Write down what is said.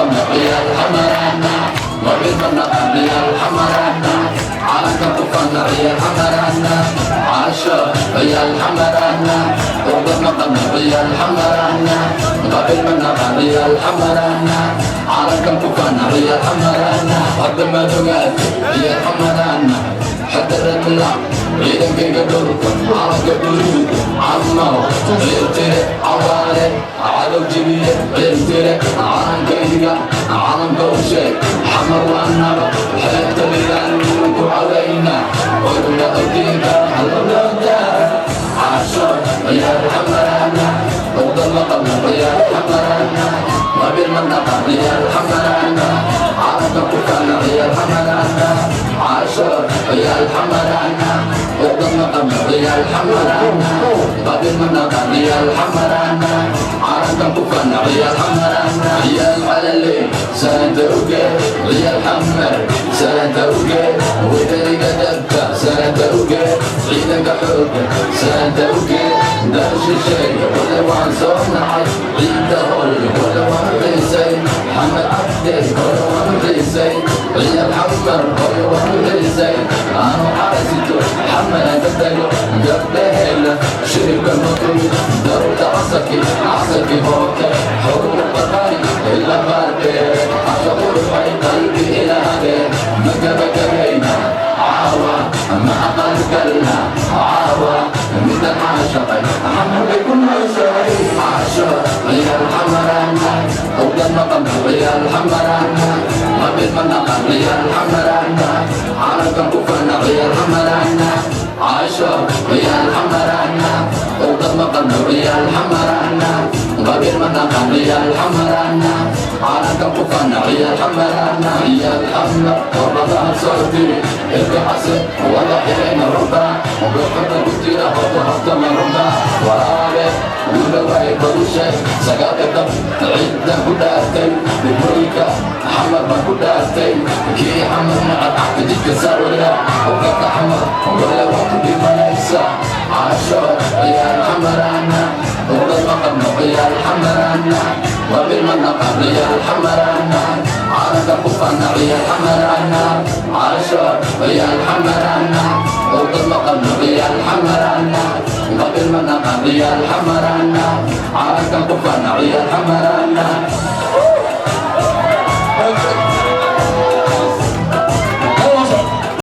qabno ciyaal Xamaraana, qabiil ma naqan, ciyaal Xamaraana, calanka ku fana, ciyaal Xamaraana, caasho, ciyaal Xamaraana, uqdad ma qabno, ciyaal Xamaraana, qabiil ma naqan, ciyaal Xamaraana, calankan ku fana, ciyaal Xamaraana. Hadda maad ogaatay, ciyaal Xamaraana, xadaradla ciidankayga dhulka, calanka buluuga camaw Ciiltire Cawaale cadow jibiye, Ciiltire calankayga, calanka u sheeg. Xamar waa nabad, xeebta Liidaan ku cawayna, culuma awdiinka halowlooda. Caasho, ciyaal Xamaraana, uqdad ma qabno, ciyaal Xamaraana, qabiil ma naqan, ciyaal Xamaraana, calanka ku fana, ciyaal Xamaraana, caasho, ciyaal Xamaraana, uqdad ma qabno, ciyaal Xamaraana, qabiil ma naqan, ciyaal Xamaraana, calanka ku fana, ciyaal Xamaraana, ciyaal Calaley saanta uge, ciyaal Xamar saanta uge, wadaniga dabka saanta uge, ciidanka xooga saanta uge, dal shisheeye wale waan soo nacay, ciidda hooyo wale waan xiisay, Xamar Cabde hore waan xiisay, ciyaal Xamar hore waan xiisay, aanu xarasito Xamaran ka tago, gabdhaheena shiribka notumi, daruurta casarki casarki hoote, xuruuf baqari ila baardheer, casho quruxay qalbi ilaade, ma gabagabayna caawa, ma aqalgalna caawa, midan caashaqay Xamar bay ku nooshahay. Caasho, ciyaal Xamaraana, uqdad ma qabno, ciyaal Xamaraana, qabiil ma naqan, ciyaal Xamaraana, calankan ku fana, ciyaal Xamaraana, caasho, ciyaal Xamaraana, uqdad ma qabno, ciyaal Xamaraana, qabiil ma naqan, ciyaal Xamaraana, calankan ku fana, ciyaal Xamaraana, ciyaal Xamar warqadaha soo diri, Ilka Case wada xirayna runta, goorkada ku jira horta horta ma runta, waraabe guula waay badushay, sagaalka dab ciddan ku dhaartay, degmooyinka Xamar baan ku dhaartay, kii Xamar nacab jidka saarwaya, qofka Xamar wala waa ku dhimanaysa. Caasho, ciyaal Xamaraana, uqdad ma qabno, ciyaal Xamaraana, qabiil ma naqan, ciyaal Xamaraana, calanka ku fana, ciyaal Xamaraana, caasho, ciyaal Xamaraana, uqdad ma qabno, ciyaal Xamaraana, qabiil ma naqan, ciyaal Xamaraana, calanka ku fana, ciyaal Xamaraana.